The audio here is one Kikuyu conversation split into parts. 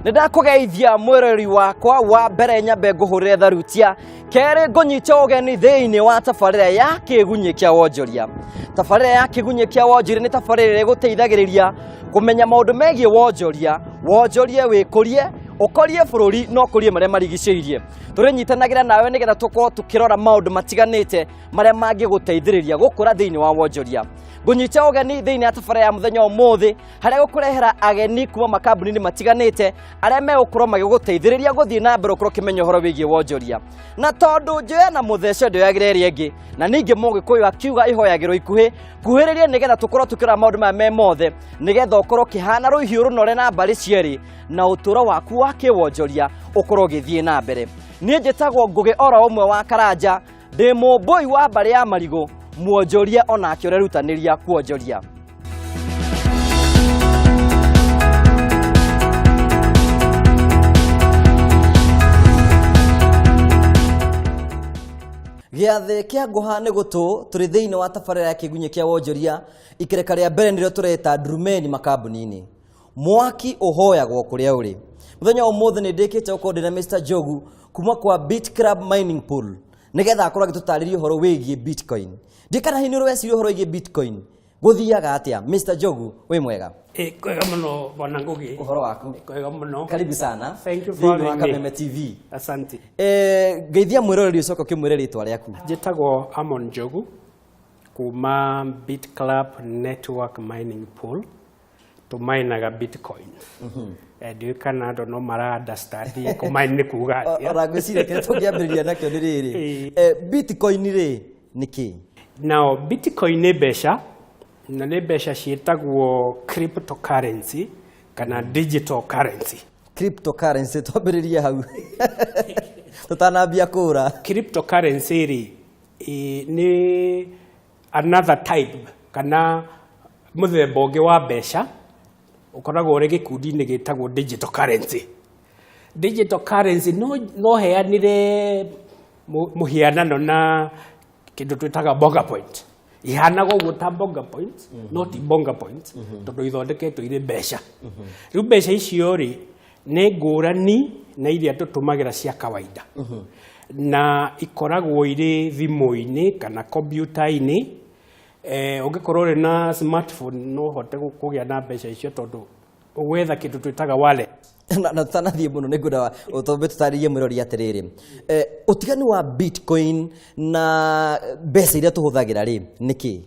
Nĩ ndakũgeithia mwĩrori wakwa. Wa mbere nyambe ngũhũrĩre tharutia, kerĩ ngũnyite ũgeni thĩinĩ wa tabarĩra ya Kĩgunyĩ kĩa Wonjoria. Tabarĩra ya Kĩgunyĩ kĩa Wonjoria nĩ tabarĩra ĩrĩa ĩgũteithagĩrĩria kũmenya maũndũ megiĩ wonjoria, wonjorie wĩkũrie, ũkorie bũrũri na ũkũrie marĩa marigicĩirie. Tũrĩnyitanagĩra nawe nĩgetha tũkorwo tũkĩrora maũndũ matiganĩte marĩa mangĩgũteithĩrĩria gũkũra thĩinĩ wa wonjoria. Ngũnyite ũgeni thĩinĩ wa tabarĩra ya mũthenya ũmũthĩ, harĩa gũkũrehera ageni kuma makambuni-inĩ matiganĩte arĩa megũkorwo magĩgũteithĩrĩria gũthiĩ na mbere ũkorwo ũkĩmenya ũhoro wĩgiĩ wonjoria. Na tondũ njoya na mũthece ndĩoyagĩra ĩrĩa ĩngĩ, na ningĩ Mũgĩkũyũ akiuga ihoyagĩrwo ikuhĩ, kuhĩrĩria nĩgetha tũkorwo tũkĩrora maũndũ maya me mothe, nĩgetha ũkorwo ũkĩhana rũhiũ rũnore na mbarĩ cierĩ, na ũtũũro waku wa kĩwonjoria ũkorwo ũgĩthiĩ na mbere. Niĩ njĩtagwo Ngũgĩ oro ũmwe wa Karanja, ndĩ mũmbũi wa mbarĩ ya marigũ, mwonjoria onake ũrerutanĩria kuonjoria. Gĩathĩ kĩa ngũha nĩ gũtũ, tũrĩ thĩinĩ wa tabarĩra ya Kĩgunyĩ kĩa Wonjoria. Ikereka rĩa mbere nĩrĩo tũreta ndurumeni makambuni-inĩ. Mwaki ũhoyagwo kũrĩa ũrĩ. Mũthenya wa ũmũthĩ nĩ ndĩkĩte gũkorwo ndĩna Mr Njogu kuma kwa Bit Club Mining Pool, nĩgetha akorwo agĩtũtarĩria ũhoro wĩgiĩ Bitcoin. Ndikana hihi nĩ ũrĩ weciria ũhoro wĩgiĩ Bitcoin? Gũthiaga atĩa? Mr Njogu, wĩ mwega? Eh, kwega mũno, bwana Ngugi. Ũhoro waku? Kwega mũno. Karibu sana. Thank you for thĩinĩ wa having me. Kameme TV. Asante. Ngeithia mwĩroreri, ũcoke ũkĩmwĩre rĩtwa rĩaku. Njĩtagwo Amon Njogu kuma Bit Club Network Mining Pool. Tũmainaga bitcoins. Ndiũĩ kana andũ no mara understand kũmine nĩ kuga atĩa. Ona ngwĩciria kĩrĩa tũngĩambĩrĩria nakĩo nĩ rĩrĩ. Bitcoin rĩ, nĩ kĩ? Now, bitcoin nĩ mbeca, na nĩ mbeca ciĩtagwo cryptocurrency kana digital currency. Cryptocurrency, twambĩrĩrie hau tũtanambia kũra. Cryptocurrency rĩ, nĩ another type kana mũthemba ũngĩ wa mbeca ũkoragwo ũrĩ gĩkundi-inĩ gĩtagwo digital currency. Digital currency no heanire mũhianano na kĩndũ twĩtaga bonga point. Ihanaga ũguo ta bonga point, no ti bonga point, tondũ ithondeketwo irĩ mbeca. Rĩu mbeca icio rĩ, nĩ ngũrani na iria tũtũmagĩra cia kawaida, na ikoragwo irĩ thimũ-inĩ kana kompiuta-inĩ. Ũngĩkorwo ũrĩ na smartphone no ũhote kũgĩa na mbeca icio, tondũ ũgwetha kĩndũ twĩtaga wallet. Na tũtanathiĩ mũno, nĩ ngwenda ũtũmbe tũtarĩrie mwĩrori atĩrĩrĩ, ũtiganu wa Bitcoin na mbeca iria tũhũthagĩra rĩ, nĩ kĩ?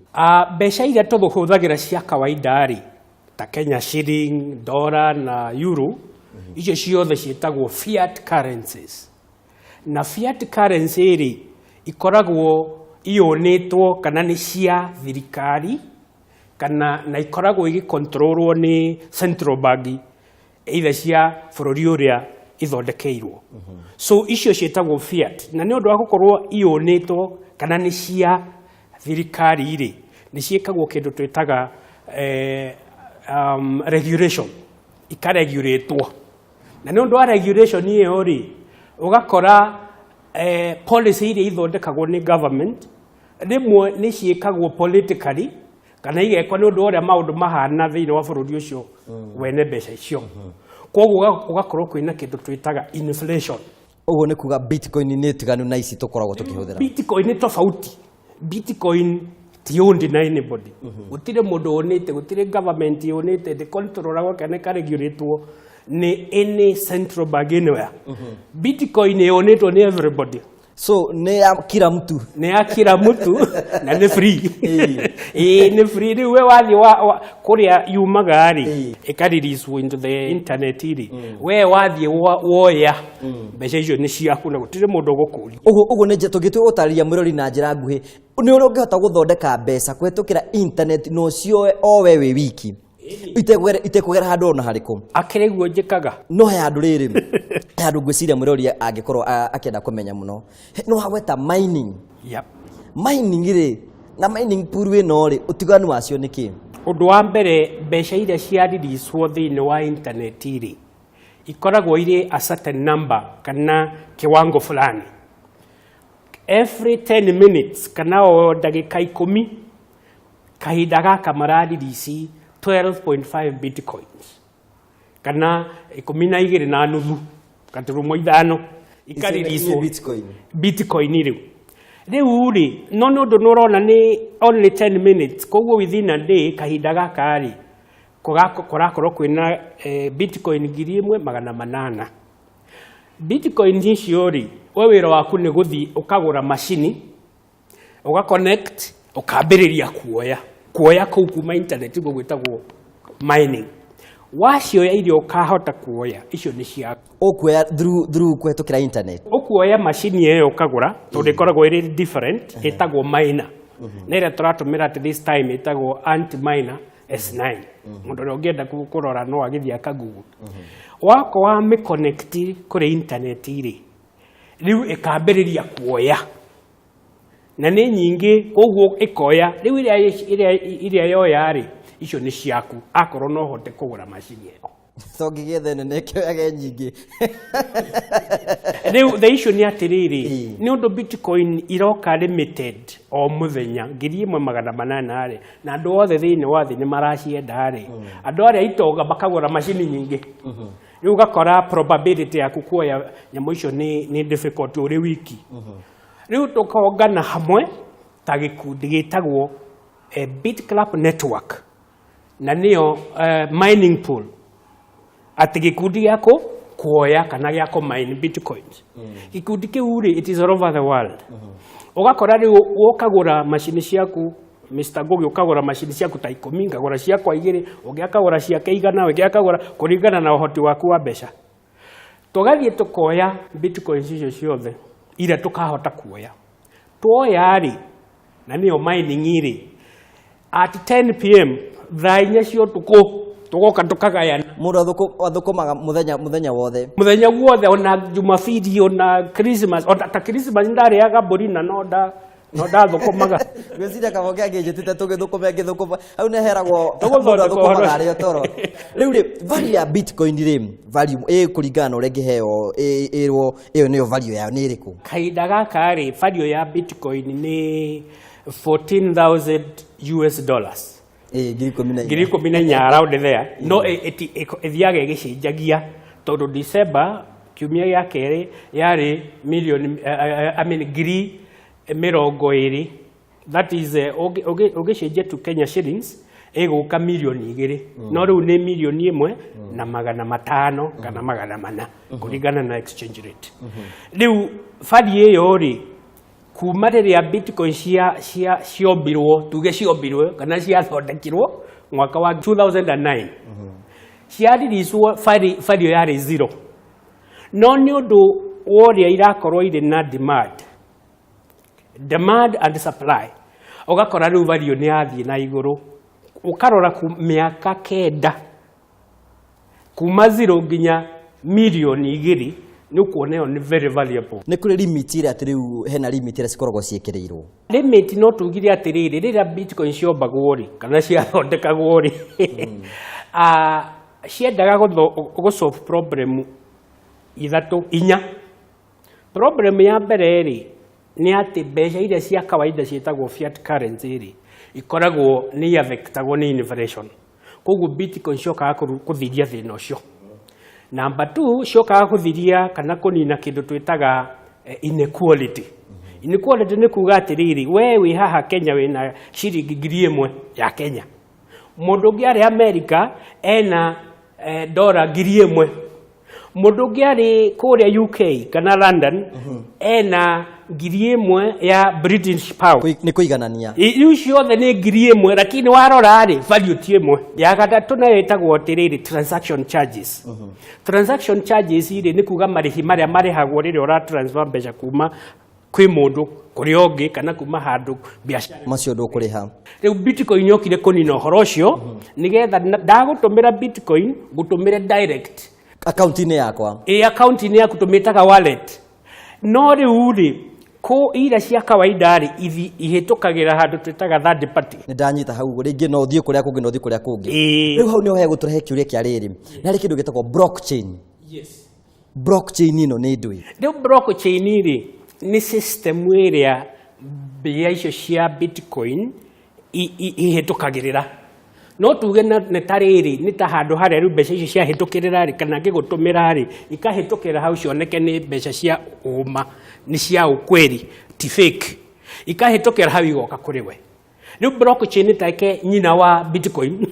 Mbeca iria tũhũthagĩra cia kawaida rĩ, ta Kenya shilling, dollar na euro, icio ciothe ciĩtagwo fiat currencies. Na fiat currency rĩ, ikoragwo iyũnĩtwo kana nĩ cia thirikari, kana na ikoragwo igĩkontrolwo nĩ central bank either cia bũrũri ũrĩa ithondekeirwo. So icio ciĩtagwo fiat, na nĩ ũndũ wa gũkorwo iyũnĩtwo kana nĩ cia thirikari rĩ, nĩ ciĩkagwo kĩndũ twĩtaga regulation, ikaregulatwo. Na nĩ ũndũ wa regulation ĩyo rĩ, ũgakora policy iria ithondekagwo nĩ government rĩmwe nĩ ciĩkagwo politically kana igekwo nĩ ũndũ wa ũrĩa maũndũ mahana thĩinĩ wa bũrũri ũcio wene mbeca icio. Koguo ũgakorwo kwĩna kĩndũ twĩtaga inflation. Ũguo nĩ kuga Bitcoin nĩ tiganu na ici tũkoragwo tũkĩhũthĩra? Bitcoin nĩ tofauti. Bitcoin ti owned na anybody. Gũtirĩ mũndũ ũnĩte, gũtirĩ government ũnĩte, ndĩkontrolagwo kana ĩkaregulatwo nĩ any central bank anywhere. Bitcoin ĩonĩtwo nĩ everybody. So nĩ ya kila mtu. Nĩ ya kila mtu na nĩ free. Ĩĩ, nĩ free. Rĩu we wathiĩ kũrĩa yumaga rĩ, ĩka-release into the internet rĩ, we wathiĩ woya mbeca icio nĩ ciaku na gũtirĩ mũndũ ũgũkũria. Ũguo nĩ tũngĩtua gũtarĩria mwĩrori na njĩra nguhĩ, nĩ ũrĩa ũngĩhota gũthondeka mbeca kũhetũkĩra internet na ũcioe o we wĩ wiki, itekũgera handũ ona harĩkũ. Akĩrĩ guo njĩkaga. No he handũ rĩrĩ, he handũ ngwĩciria mwĩrori angĩkorwo akĩenda kũmenya mũno. No hagweta mining. Mining rĩ, na mining pool ĩno rĩ, ũtiganu wacio nĩ kĩ? Ũndũ wa mbere, mbeca iria ciaririswo thĩinĩ wa internet rĩ, ikoragwo irĩ a certain number kana kiwango fulani. Every 10 minutes kana o ndagĩka 10, kahinda gaka mararirici 12.5 bitcoins. Kana 12 na nuthu gaturumo ithano ikareleaswo. Bitcoin. Bitcoin rĩu rĩ, no nĩ ũndũ nĩ ũrona nĩ only 10 minutes, koguo within a day, kahinda gaka rĩ, kũrakorwo kwĩna bitcoin 1800. Bitcoin icio rĩ, we wĩra waku nĩ gũthiĩ ũkagũra macini, ũga connect, ũkambĩrĩria kuoya kũu kuma internet, guo gwĩtagwo mining. Wacioya iria ũkahota kuoya, icio nĩ ciaku. Ũkuoya through kũhetũkĩra internet? Ũkuoya macini ĩyo ũkagũra, tondũ ĩkoragwo ĩrĩ different, ĩtagwo miner, na ĩrĩa tũratũmĩra at this time ĩtagwo Antminer S9. Mũndũ ũrĩa ũngĩenda kũrora no agĩthiĩ akagoogle. Wako wa mĩconnect kũrĩ internet rĩ, rĩu ĩkambĩrĩria kuoya, na nĩ nyingĩ, koguo ĩkoya. Rĩu ĩrĩa yoya rĩ, icio nĩ ciaku, akorwo no ũhote kũgũra macini ĩyo. To ngĩgĩetha nene ĩkĩoyage nyingĩ. Rĩu the issue nĩ atĩrĩrĩ, nĩ ũndũ bitcoin iroka limited o mũthenya 1800 rĩ, na andũ othe thĩinĩ wa thĩ nĩ maracienda rĩ, andũ arĩa itonga makagũra macini nyingĩ. Rĩu ũgakora probability yaku kuoya nyamũ icio nĩ difficult ũrĩ wiki. Rĩu tũkongana hamwe ta gĩkundi gĩtagwo BitClub Network, na nĩyo mining pool, atĩ gĩkundi gĩa kuoya kana gĩa kũ mine bitcoins. Gĩkundi kĩu rĩ, it is all over the world. Ũgakora rĩu ũkagũra macini ciaku, Mr. Ngugi, ũkagũra macini ciaku ta 10, ngagũra ciakwa igĩrĩ, ũngĩ akagũra ciake 100, ũngĩ akagũra kũringana na ũhoti waku wa mbeca. Tũgathiĩ tũkoya bitcoins icio ciothe iria tũkahota kuoya. Tuoya rĩ, na nĩyo mining rĩ, at 10 p.m., thaa 4 cia ũtukũ, tũgoka tũkagayana. Mũndũ athũkũmaga mũthenya wothe? Mũthenya guothe, ona Jumapili, ona Christmas, ona ta Christmas ndarĩaga mbũri na no ndathũkũmaga. Ngwĩciria Kaboke angĩnjĩtĩte tũgĩthũkũme ngĩthũkũma hau nĩ heragwo. Tũgũthondeka Mũndũ athũkũmaga ũhoro. arĩ o toro. Rĩu rĩ, value ya bitcoin rĩ, value ĩ kũringana na ũrĩa ĩngĩheo, ĩrwo ĩyo nĩyo value yayo, nĩ ĩrĩkũ? Kahinda gaka rĩ, value ya bitcoin nĩ 14,000 US dollars. Ĩ 14,000. 14,000, around there. No ĩthiaga ĩgĩcenjagia, tondũ December kiumia gĩa kerĩ yarĩ milioni, I mean, 20,000. That is, ũngĩcenjia to Kenya shillings ĩgũka milioni 2, no rĩu nĩ milioni 1 na magana 5 kana 400 kũringana na exchange rate. Rĩu value ĩyo rĩ, kuma rĩrĩa bitcoin cia ciombirwo, tuge ciombirwo kana ciathondekirwo mwaka wa 2009, ciaririswo value yarĩ zero, no nĩ ũndũ wa ũrĩa irakorwo irĩ na demand and supply, ũgakora rĩu value nĩ yathiĩ na igũrũ. Ũkarora mĩaka 9 kuma zero nginya milioni 2, nĩ ũkuona ĩyo nĩ very valuable. Nĩ kũrĩ limit ĩrĩa atĩ rĩu hena limit ĩrĩa cikoragwo ciĩkĩrĩirwo? Limit no tugire atĩrĩrĩ, rĩrĩa bitcoin ciombagwo rĩ, kana ciathondekagwo rĩ, ciendaga gũ solve problem ithatũ, inya. Problem ya mbere rĩ, nĩ atĩ mbeca iria cia kawaida ciĩtagwo fiat currency rĩ, ikoragwo nĩ affectagwo nĩ inflation, koguo bitcoin ciokaga kũthiria thĩna ũcio. Number two, ciokaga kũthiria kana kũnina kĩndũ twĩtaga inequality. Inequality nĩ kuga atĩrĩrĩ, we wĩ haha Kenya wĩna ciringi 1000 ya Kenya, mũndũ ũngĩ arĩ America ena dora 1000, mũndũ ũngĩ arĩ kũrĩa UK kana London ena 1000 ya British pound. Nĩ kũiganania. Rĩu ciothe nĩ 1000, lakini warora rĩ, value ti ĩmwe. Ya gatatũ nayo ĩtagwo atĩrĩrĩ, transaction charges. Transaction charges rĩ, nĩ kuga marĩhi marĩa marĩhagwo rĩrĩa ũra transfer mbeca kuma kwĩ mũndũ kũrĩ ũngĩ kana kuma handũ biacara. Macio ndũkũrĩha. Rĩu bitcoin yokire kũnina ũhoro ũcio, nĩgetha ndagũtũmĩra bitcoin, ngũtũmĩre direct akaunti-inĩ yakwa. Ĩ, akaunti-inĩ yaku, tũmĩtaga wallet. No rĩu rĩ, kũ iria cia kawaida rĩ, ihĩtũkagĩra handũ twĩtaga third party. Nĩ ndanyita hau. Rĩngĩ no ũthiĩ kũrĩa kũngĩ, no ũthiĩ kũrĩa kũngĩ. Ĩĩ. Rĩu hau nĩho hegũtũrehe kĩũria kĩa rĩrĩ, na harĩ kĩndũ gĩtagwo blockchain. Yes. Blockchain ĩno nĩ ndũĩ? Rĩu blockchain rĩ, nĩ system ĩrĩa mbia icio cia bitcoin ihĩtũkagĩrĩra. No tuge nĩ ta rĩrĩ, nĩ ta handũ harĩa rĩu mbeca icio ciahĩtũkĩrĩra rĩ, kana ngĩgũtũmĩra rĩ, ikahĩtũkĩra hau cioneke nĩ mbeca cia ũma, nĩ cia ũkweli, ti fake. Ikahĩtũkĩra hau igoka kũrĩ we. Rĩu blockchain nĩ take nyina wa Bitcoin,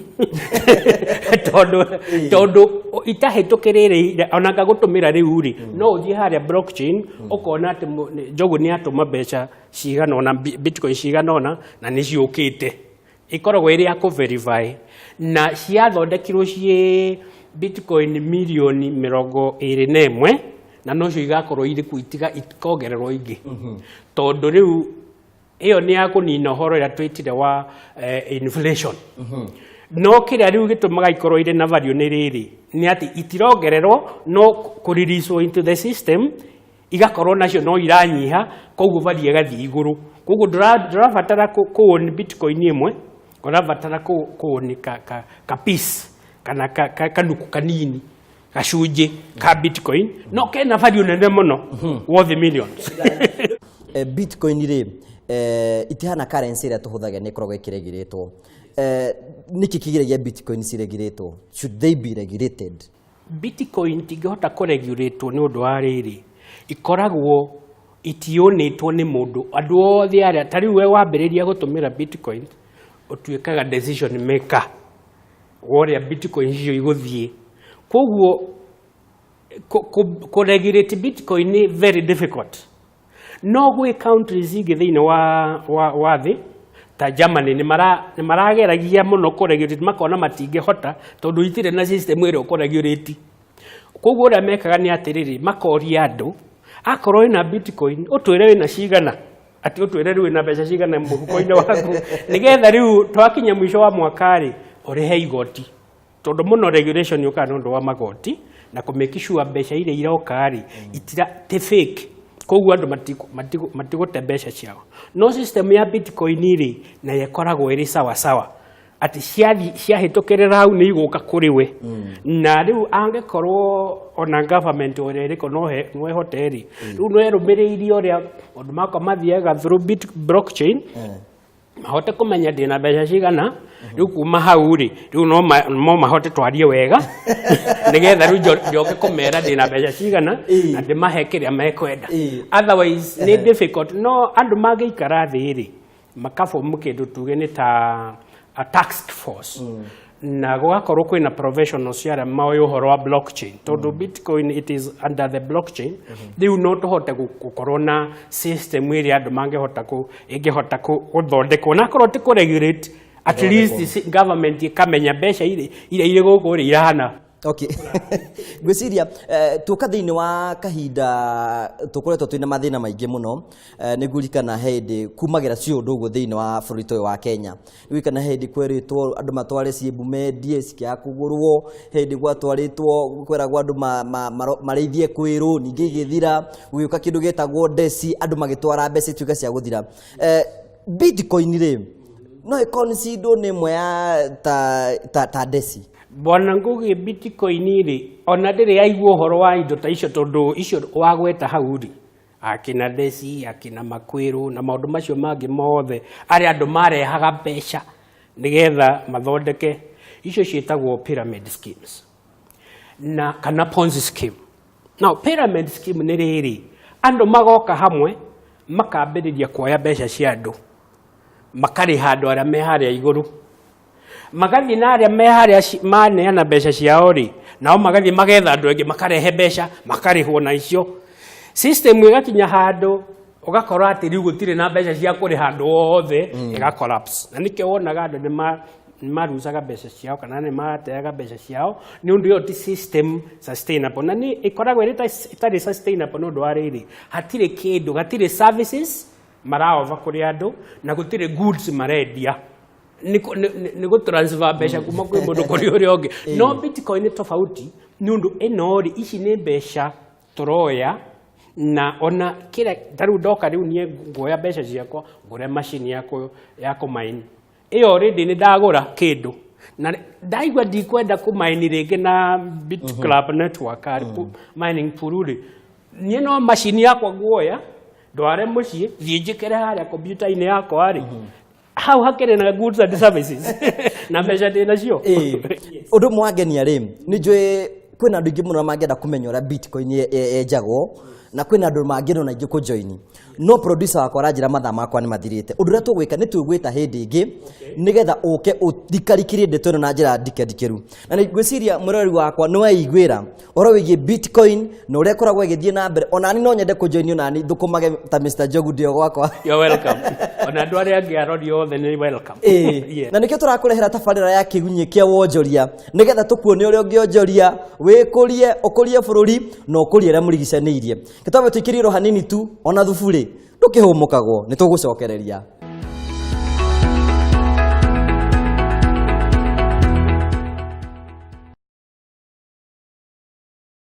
tondũ itahĩtũkĩrĩire, ona ngagũtũmĩra rĩu rĩ, no ũthiĩ harĩa blockchain ũkona atĩ Njogu nĩ atũma mbeca cigana ũna, Bitcoin cigana ũna, na nĩ ciũkĩte. Ĩkoragwo ĩrĩ ya kũ-verify, na ciathondekirwo ciĩ Bitcoin mirioni 21, na nocio igakorwo irĩ kuo, itikongererwo ingĩ, tondũ rĩu ĩyo nĩ ya kũnina ũhoro ũrĩa twĩtire wa inflation. No kĩrĩa rĩu gĩtũmaga ikorwo irĩ na value nĩ rĩrĩ, nĩ atĩ itirongererwo, no kũ-release into the system igakorwo nacio no iranyiha, koguo value ĩgathiĩ igũrũ. Koguo ndũrabatara kũ-own Bitcoin ĩmwe, ũrabatara kũ-own ka piece kana kanuku kanini, gacunjĩ ka Bitcoin, no kena value nene mũno, worth millions. Bitcoin rĩ, itihana currency ĩrĩa tũhũthagĩra, nĩ ĩkoragwo ĩkĩregirĩtwo. Nĩkĩ kĩgiragia Bitcoin ciregirĩtwo? Should they be regulated? Bitcoin tingĩhota kũregulatwo nĩ ũndũ wa rĩrĩ, ikoragwo itionĩtwo nĩ mũndũ, andũ othe arĩa ta rĩu we wambĩrĩria gũtũmĩra Bitcoin, ũtuĩkaga decision maker wa ũrĩa Bitcoin icio igũthiĩ. Koguo kũ-regulate Bitcoin nĩ very difficult. No gwĩ countries ingĩ thĩinĩ wa thĩ ta Germany, nĩ marageragia mũno kũ-regulate, makona matingĩhota tondũ itirĩ na system ĩrĩa ũkũ-regulate. Koguo ũrĩa mekaga nĩ atĩrĩrĩ, makoria andũ, akorwo wĩna Bitcoin, ũtwĩre wĩna cigana, atĩ ũtwĩre rĩu wĩna mbeca cigana mũhuko-inĩ waku, nĩgetha rĩu twakinya mũico wa mwaka rĩ, ũrĩhe igoti, tondũ mũno regulation yũkaga nĩ ũndũ wa magoti na kũ make sure mbeca iria iroka rĩ, itira ti fake. Koguo andũ matigũte mbeca ciao. No system ya Bitcoin rĩ, nayo ĩkoragwo ĩrĩ sawa sawa, atĩ ciathiĩ ciahĩtũkĩrĩra hau nĩ igũka kũrĩ we. Na rĩu angĩkorwo ona government ũrĩa ĩrĩko no ĩhote rĩ, rĩu no ĩrũmĩrĩirie ũrĩa maũndũ makwa mathiaga through blockchain, mahote kũmenya ndĩna mbeca cigana. Rĩu kuma hau rĩ, rĩu no mahote twarie wega, nĩgetha rĩu njoke kũmera ndĩna mbeca cigana na ndĩmahe kĩrĩa mekwenda. Otherwise nĩ difficult. No andũ mangĩikara thĩ rĩ, makabomu kĩndũ tuge nĩ ta a task force, na gũgakorwo kwĩna professionals arĩa moĩ ũhoro wa blockchain, tondũ Bitcoin, it is under the blockchain. Rĩu no tũhote gũkorwo na system ĩrĩa andũ mangĩhota kũ ĩngĩhota gũthondekwo, na akorwo ti kũ-regulate, at least government ĩkamenya mbeca iria irĩ gũkũ rĩ irahana. Okay, ngwĩciria tuoka thĩinĩ wa kahinda tũkoretwo twĩna mathĩna maingĩ mũno. Nĩ ngũririkana hĩndĩ kumagĩra ciũndũ ũguo thĩinĩ wa bũrũri ũyũ wa Kenya. Nĩ ngũririkana hĩndĩ kwerĩtwo andũ matware ciĩmbu mendie cikĩaga kũgũrwo, hĩndĩ gwatwarĩtwo kweragwo andũ marĩithie kwĩrũ, ningĩ igĩthira, gũgĩũka kĩndũ gĩtagwo ndeci, andũ magĩtwara mbeca ituĩka cia gũthira. Bitcoin rĩ, no ĩconsiderwo nĩ ĩmwe ya ta ndeci? Bwana Ngugi, Bitcoin rĩ, ona ndĩrĩ yaigua ũhoro wa indo ta icio, tondũ icio wagweta hau rĩ, akina deci, akina makwĩrũ na maũndũ macio mangĩ mothe arĩa andũ marehaga mbeca nĩgetha mathondeke, icio ciĩtagwo pyramid schemes na kana Ponzi scheme. Now, pyramid scheme nĩ rĩrĩ, andũ magoka hamwe, makambĩrĩria kuoya mbeca cia andũ, makarĩha andũ arĩa me harĩa igũrũ, magathiĩ na arĩa me harĩa maneana mbeca ciao rĩ, nao magathiĩ magetha andũ angĩ, makarehe mbeca, makarĩhwo na icio. System ĩgakinya handũ ũgakora atĩ rĩu gũtirĩ na mbeca cia kũrĩha andũ othe, ĩga collapse. Na nĩkĩo wonaga andũ nĩ marucaga mbeca ciao kana nĩ marateaga mbeca ciao, nĩ ũndũ ĩyo ti system sustainable. Na nĩ ĩkoragwo ĩrĩ ĩtarĩ sustainable nĩ ũndũ wa rĩrĩ, hatirĩ kĩndũ, hatirĩ services maraova kũrĩ andũ, na gũtirĩ goods marendia, nĩ gũ transfer mbeca kuma kwĩ mũndũ kũrĩ ũrĩa ũngĩ. No Bitcoin nĩ tofauti, nĩ ũndũ ĩno rĩ, ici nĩ mbeca tũroya, na ona kĩrĩa ta rĩu ndoka rĩu niĩ nguoya mbeca ciakwa ngũre macini ya kũ-mine ĩyo, already nĩ ndagũra kĩndũ na ndaigua ndikwenda kũ-mine rĩngĩ na BitClub Network mining pool rĩ, niĩ no macini yakwa nguoya, ndware mũciĩ, thiĩ njĩkĩre harĩa kompiuta-inĩ yakwa rĩ, hau hakĩrĩ na goods and services. Na mbeca ndĩ nacio. Ũndũ ũmwe wangenia rĩ, nĩ njũĩ kwĩna andũ aingĩ mũno mangĩenda kũmenya ũrĩa bitcoin yenjagwo, na kwĩna andũ mangĩenda ona aingĩ kũjoin, no producer wakwa aranjĩra mathaa makwa nĩ mathirĩte. Ũndũ ũrĩa tũgwĩka nĩ twĩgwĩta hĩndĩ ĩngĩ nĩgetha ũke ũthikarikirie ndeto ĩno na njĩra ndikendikeru. Na nĩ ngwĩciria mwĩroreri wakwa nĩ weiguĩra ũhoro wĩgiĩ bitcoin na ũrĩa ĩkoragwo ĩgĩthiĩ na mbere. Onani no nyende kũjoin, onani thũkũmage ta Mr. Njogu ndĩ o gwakwa. You're welcome. Ona andũ arĩa angĩ arori othe nĩ welcome. Na nĩkĩo tũrakũrehera tabarĩra ya kĩgunyĩ kĩa wonjoria, nĩgetha tũkuonie ũrĩa ũngĩonjoria, wĩkũrie, ũkũrie bũrũri na ũkũrie arĩa mũrigicanĩirie. Gĩtambe tũikĩrie ro hanini tu, ona thubu rĩ ndũkĩhũmũkagwo, nĩ tũgũcokereria.